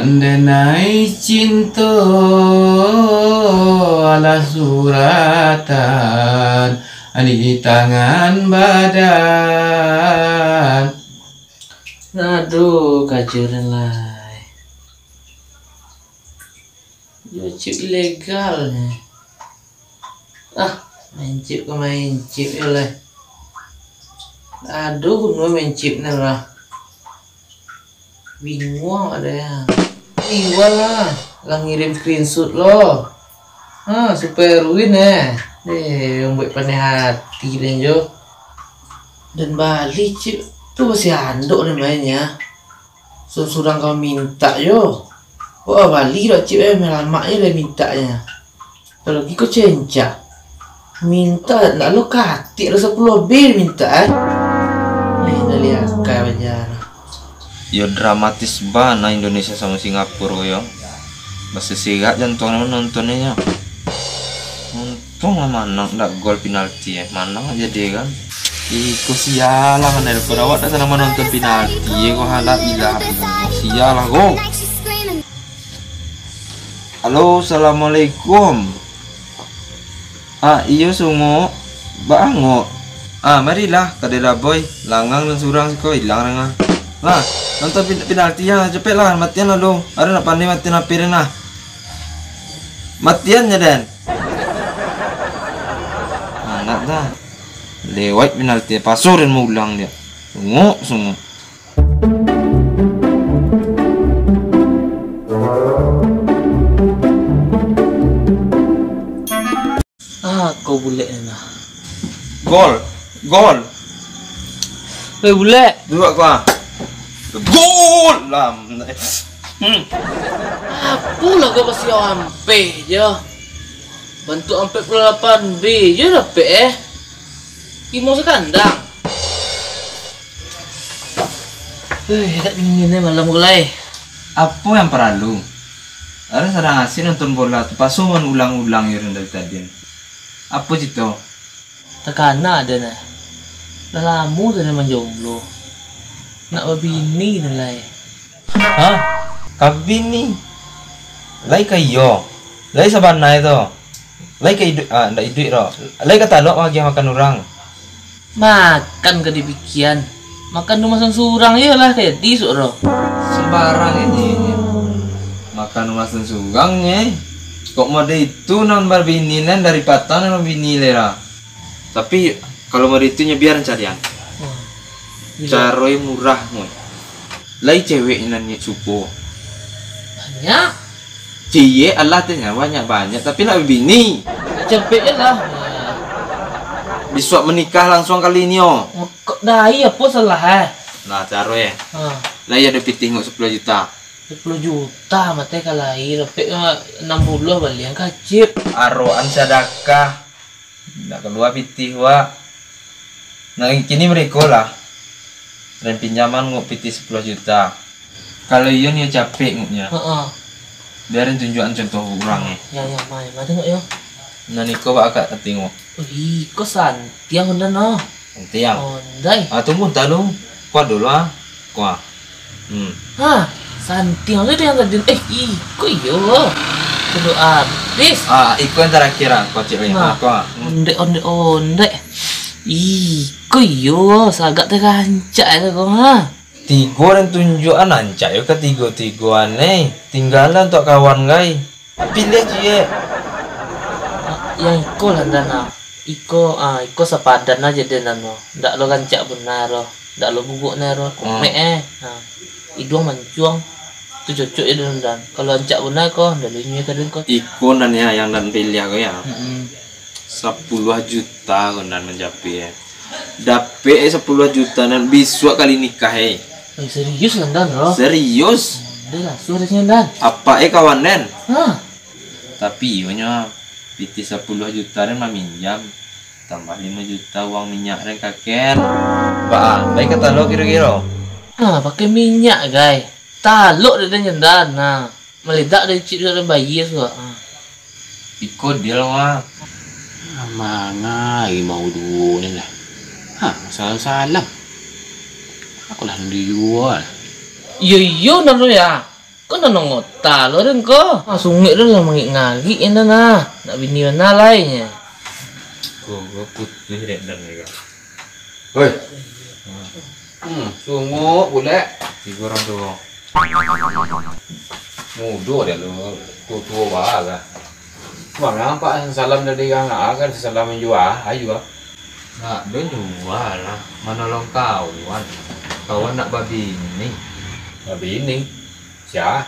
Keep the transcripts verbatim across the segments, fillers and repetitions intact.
Denai cinto alah suratan di tangan badan. Aduh, kajuran lai. Yo, cip ilegal ni. Ah, main cip ka main cip yo lah. Aduh, gunua main cip ni lah. Bingung ada ya. Iwal lah, lah ngirim screenshot lo. Ha, supaya ruin eh. Eh, yang buat pandai hati dan jo. Dan bali cip tu masih andok ni mainnya. Surang-surang kau minta yo. Wah, bali dak cip eh, melamak je lah minta nya. Apolagi ko cencak. Minta ndak lo katik lo sapuluah B minta eh. Eh, dah lihat akai bajar. Yo dramatis bana Indonesia samo Singapura ko yo. Basasirak jantuang nonton nyo. Untuang lah manang dak gol penalti eh. Manang aja deh kan. Iko sialah kan daripada awak dak sanang manonton penalti eh ko, hala ilah. Sialah ko. Halo, assalamualaikum. Ah, iyo, Sunguk. Baa Angok? Ah, marilah, kadai lah, Boy. Langang nan surang siko ilang rang ah. Lah, nonton pin-, penalti ah, capeklah, matian lah lu. Ada nak pandai matian H P den ah. Matian nyo den. Anak dah. Lewat penalti, paso den maulang dia. Sunguk, Sunguk. Ah, kau bulek ni nah. Gol. Gol. Weh, bulek. Duduk kau ah. Gol lah. Hmm. Apolah kau masih ampeh je. Bantuak ampek puluah lapan B je dapek eh. Imo sakandang. Hei, agak dingin eh malam ko lai. Apo yang paralu? Ada sadang asik nonton bola tu, paso mangulang-ulang je dari tadi. Apo cito? Takana den eh. Lah lamo tu den manjomblo. Nak babini tu lai. Hah? Ka bini? Lai ka iyo? Lai sabanai tu? Lai ka iduik, ah, ndak iduik doh. Lai ka talok magiah makan urang. Makan ka dipikian. Makan rumah surang-surang je lah, ka jadi suok doh. Sembarang aja. Makan rumah surang-surang nye. Kok mode itu nan babini nan dari patang nan babini lera. Tapi, kalau mode itu nye biar carian. Hmm. Caro yang murah, Ngun. Lai cewek nan nye suko. Banyak. Ciek alah teh nya, banyak-banyak, tapi nak babini. Capek je lah. Bisuak menikah langsung kali ini, oh. Kok dai apo salah, eh? Nah, caro, eh. Ha. Lai ado pitih ngok sapuluah juta. Sapuluah juta mate ka lai, dapek enam puluah balian kacip. Aroan sadakah. Ndak kalua pitih, wak. Nah, kini bariko lah. Den pinjaman nguk pitih sapuluah juta. Kalau iyo nio capek nguknyo. Heeh. Biar den tunjuakan contoh urang, eh. Ya, ya, mai. Mari nguk yo. Nah, niko bak akak ati nguk. Ih, ko santiang Ondan, oh. Santiang. Ondai. Ah, tunggu, entah lu. Kuat dulu, ah. Kuat. Hmm. Ha, santiang tu yang tadi. Eh, iko iyo. Kudu habis. Ah, iko yang terakhir, ah. Kuat cik lagi. Nah, ah, kuat. Hmm. Ondek, ondek, ondek. Iko iyo. Sagak terancak tu, kau, ha. Tigo den tunjuakan, rancak yo katigo-tigoan, eh. Tinggalan untuak kawan, gai. Piliah ciek. Ah, yang iko lah, Ndan, ah. Iko, ah, iko sapadan aja deh, Ndan, oh. Ndak lo rancak benar, oh. Ndak lo buguk nah, oh. Hmm. Kumek, eh. Ha. Iduang mancuang. Tu cocok je, Ndan. Kalau rancak benar ko, ndak lo inyo ka den ko. Iko, Ndan, ya, yang Ndan piliah ko, ya. Mm-mm. Sapuluah juta ko, Ndan, mancapai, eh. Dapek, eh, sapuluah juta, Ndan, bisuak kali nikah, eh. Eh, serius lah, Ndan, lo? Serius. Udah lah, suruh sini, Ndan. Apa, eh, kawan, Den? Hah? Tapi iyo nyo, pitih sapuluah juta den maminjam, tambah limo juta uang minyak den kaken. Baa, baik ka talok kiro-kiro? Ah, pakai minyak, gai. Talok dek den nyo Ndan, nah. Maledak dari cik sudah bayia sudah. Ah. Iko deal, Wak. Mangai mau duo ni lah. Ha, salam-salam. Aku lah dijual. Iyo, iyo, Ndan, ya. Ko nan ota lo den ko. Ah, Sunguak tu lah mangik-ngagik inyo nah. Nak bini bana lai nyo. Ko, ko putuih dek den ko. Oi. Hmm, Sunguak pulek. Tigo urang tuo. Mudo dek lo, tuo-tuo baa lah. Bang, nampak salam dari urang, ah, kan salam jua, ayo ah. Nak do jua lah, manolong kawan. Kawan nak babini. Babini? Sia?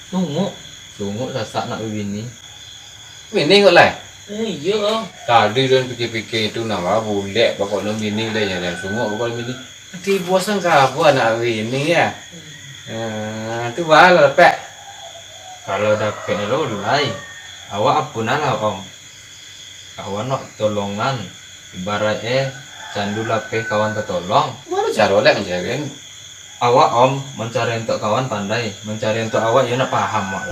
Sunguak. Sunguak sasak nak babini. Bini kok lai? Eh, iyo. Tadi den pikia-pikia itu nah, bulek bakok lun bini lai, jangan Sunguak bakok lun bini. Tibo sangka apo anak bini ya? Hmm. Eh, tu baa lah dapek. Kalau dapek lo lai, awak apo nah lah, Om. Kawan nak tolongan, ibarat e candu lapeh kawan tatolong. Baa caro lek mancari? Awak, Om, mancari untuak kawan pandai, mancari untuak awak iyo nak paham, Mak.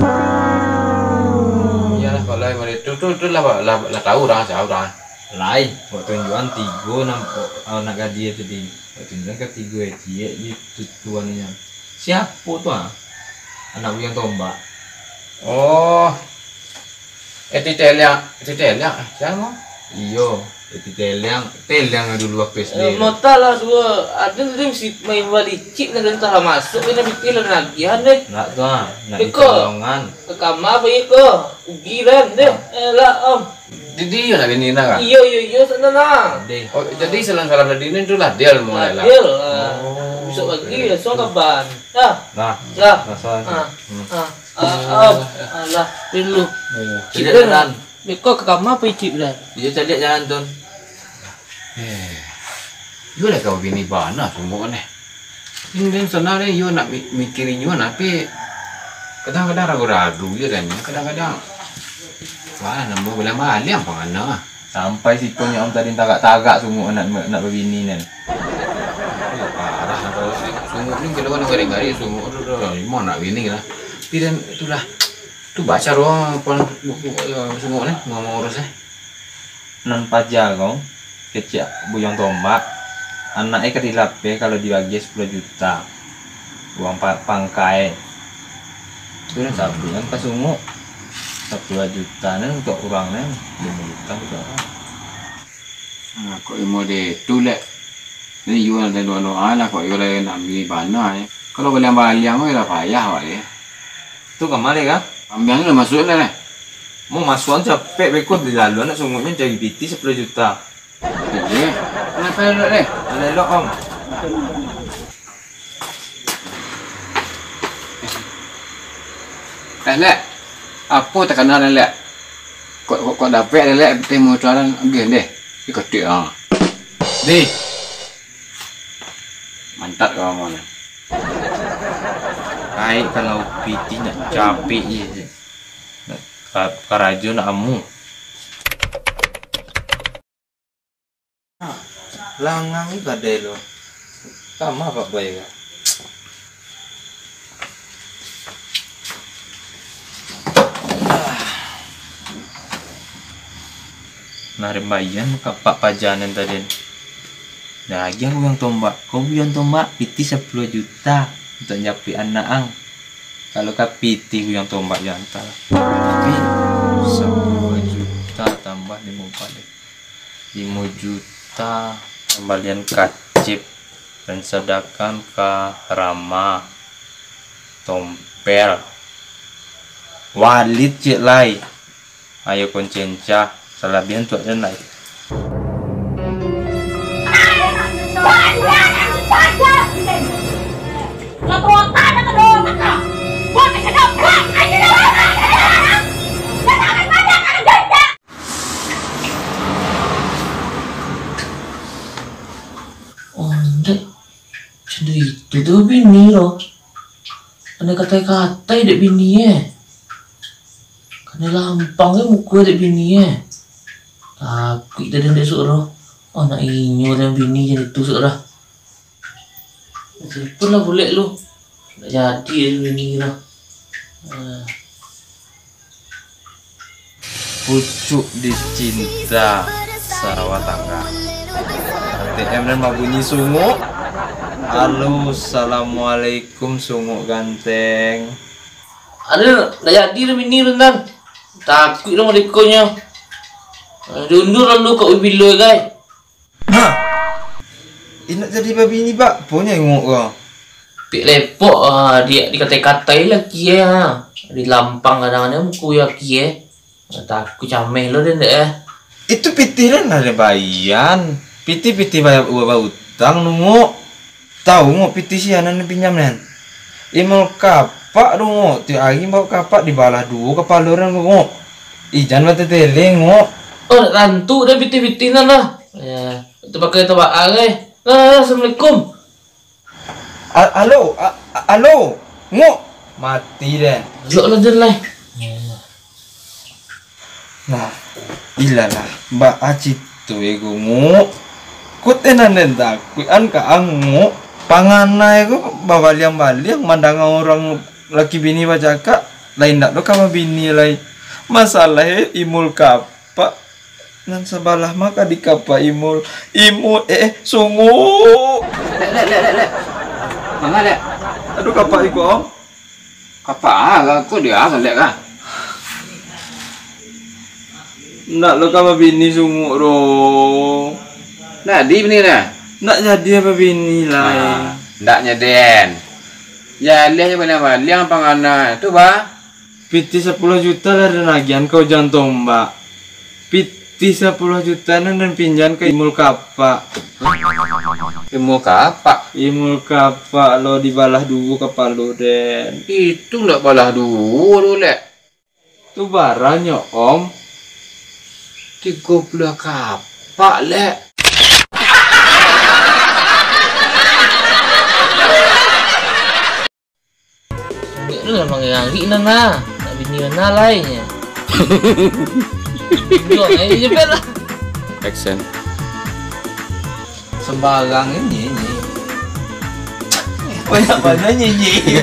Iyolah, kalau yang itu, tu, tu lah, lah, lah tahu urang, sia urang. Lai, buek tunjuakan tigo nam-, anak gadih tadi. Buek tunjuakan katigo, eh, ciek je tutuannyo. Siapo tu, ah? Anak Buyuang Tombak. Oh. Eti Teliang, Eti Teliang, eh, sia namo? Iyo, Eti Teliang, Teliang dulu waktu S D. Eh, mota lah suo, ado tadi mesti main balicik, nan entah lah masuk, kena pitih lah nagihan deh. Nak tu, ah, nak Iko. Ditolongan. Ka kama apo iko? Ugi lah, deh. Ah. Eh, lah, Om. Di, di iyo nak bini nah, kah? Iyo, iyo, iyo, sana nah. Deh. Oh, jadi salam-salam dari ni tu lah, dia lah mulai lah. Dia lah. Oh. Besok pagi, besok kapan? Dah. Nah. Dah. Nah, salam. Ah. Hmm. Ah. Ah, ah, alah, dulu. Iyo. Cik Cik Ran. Ran. Beko ka kama pai Cik Ran? Iyo, caliak jalan tu. Eh. Iyo lah kau bini bana Sunguak neh. Ini den sana deh, iyo nak mi-, mikirin juo, tapi kadang-kadang ragu-ragu je kan, kadang-kadang. Wah, namo baliang-baliang pangana. Sampai sikonyo Om tadi tagak-tagak Sunguak nak, nak babini nian. Parah lah kalau si Sunguak ni, kalau nak garing-garing Sunguak tu dah limo nak bini lah. Tapi den itulah. Tu baa caro Sunguak ni mau mangurus eh. Nan paja ko, kecek Buyuang Tombak, anak e ka dilapeh kalau dibagi sapuluah juta. Uang pa-, pangkai. Tu nan sabuik nan ka Sunguak. Sapuluah juta nan untuak urang nan, limo juta untuak urang. Nah, kok imo de tu lek. Ni iyo nan doa-doa lah, kok iyo lah nak bini bana eh. Kalau baliang-baliang ko lah payah awak eh. Tu kama lai ka? Ambiang tu lah masuak lah eh. Mau masuak capek beko di lalu anak Sunguaknyo cari pitih sapuluah juta. Iyo. Kenapa elok deh? Elok, Om. Eh, Lek. Apo takana, Lek? Kok, kok, kok dapek, Lek, pitih motoran agiah deh. Ikotik ah. Deh. Mantap kau mah. Ai, kalau pitih nak capek je. Nak ka-, karajo nak amu. Langang ni kadai lo. Tama Pak Boy ka. Nah, rimbayan ka Pak Pajanen tadi. Nah, agiah Buyuang Tombak. Ko Buyuang Tombak, pitih sapuluah juta untuak japik anak ang. Kalau ka pitih Buyuang Tombak jo antah. Tapi sapuluah juta tambah limo baleh. Limo juta pambalian kacip, dan sadakan ka Rama, tompel, walit ciek lai, ayo koncencah, salabihan tuak jan lai. Ondeh, cando itu tu bini lo. Pandai katai-katai dek bini e. Pandai lampang e muko dek bini e. Takuik tadi dek Sukro. Oh, nak inyo dek bini jadi tu Sukro. Telepon lah bulek lu. Ndak jadi dek bini lo. Ah. Pucuk dicinta sarawa tangga. A T M nan babunyi Sunguak. Halo, assalamualaikum Sunguak ganteng. Ado, ndak jadi doh bini tu, Tan. Takuik doh madekonyo. Diundur lalu ka ubi bilo, gai. Ha! Indak jadi babini, bak ponyo ingok ko. Pik lepok, ah, di, dikatai-katai laki, eh, ha. Di lampang kadang-kadang muko laki, eh. Takuik cameh lo den dek, eh. Itu pitih den lah den baian. Pitih-pitih bayar uang bautang tu, Ngok. Tahu, Ngok, pitih sia nan pinjam den. Imul Kapak tu, Ngok. Tiok ari bawa kapak dibalah duo kapalo den, Ngok. Ijan bateteleng, Ngok. Oh, nak tantu dah pitih-pitih nan lah. Ya, itu pakai tabak arai. Nah, assalamualaikum. A-, alo, a-, a-, alo, Ngok. Mati den. Jok lah, Jen, lai. Nah, ilalah, baa cito iko, Ngok. Kok tenan den takuik an ka Angok. Panganai ko babaliang-baliang mandanga urang laki bini bacakak, lai ndak doh ka babini lai. Masalah e Imul Kapak. Nan sabalah mah ka dikapak Imul. Imul, eh, eh, sunguk. Lek, lek, lek, lek, lek. Manga, lek? Aduh, kapak iko, Om. Kapak ah, kok dia salek kah? Ndak lo ka babini sunguk doh. Ndak jadi bini dah. Ndak jadi babini lai. Ah, ndak nyeden. Ya, alih je baliang-baliang pangana tu, bah. Pitih sapuluah juta lah den agiahan ka Ujang Tombak. Pitih sapuluah juta nan den pinjam ka Imul Kapak. Imul Kapak? Imul Kapak lo dibalah duo kapalo den. Itu ndak balah duo tu, lek. Tu baranyo, Om? Tigo puluah kapak, lek. Dek tu lah mangarik nan lah. Nak bini mana lai nya. Tunjuk, eh, jepit lah. Action. Sembarang ini, ini. Banyak-banyak nyanyi.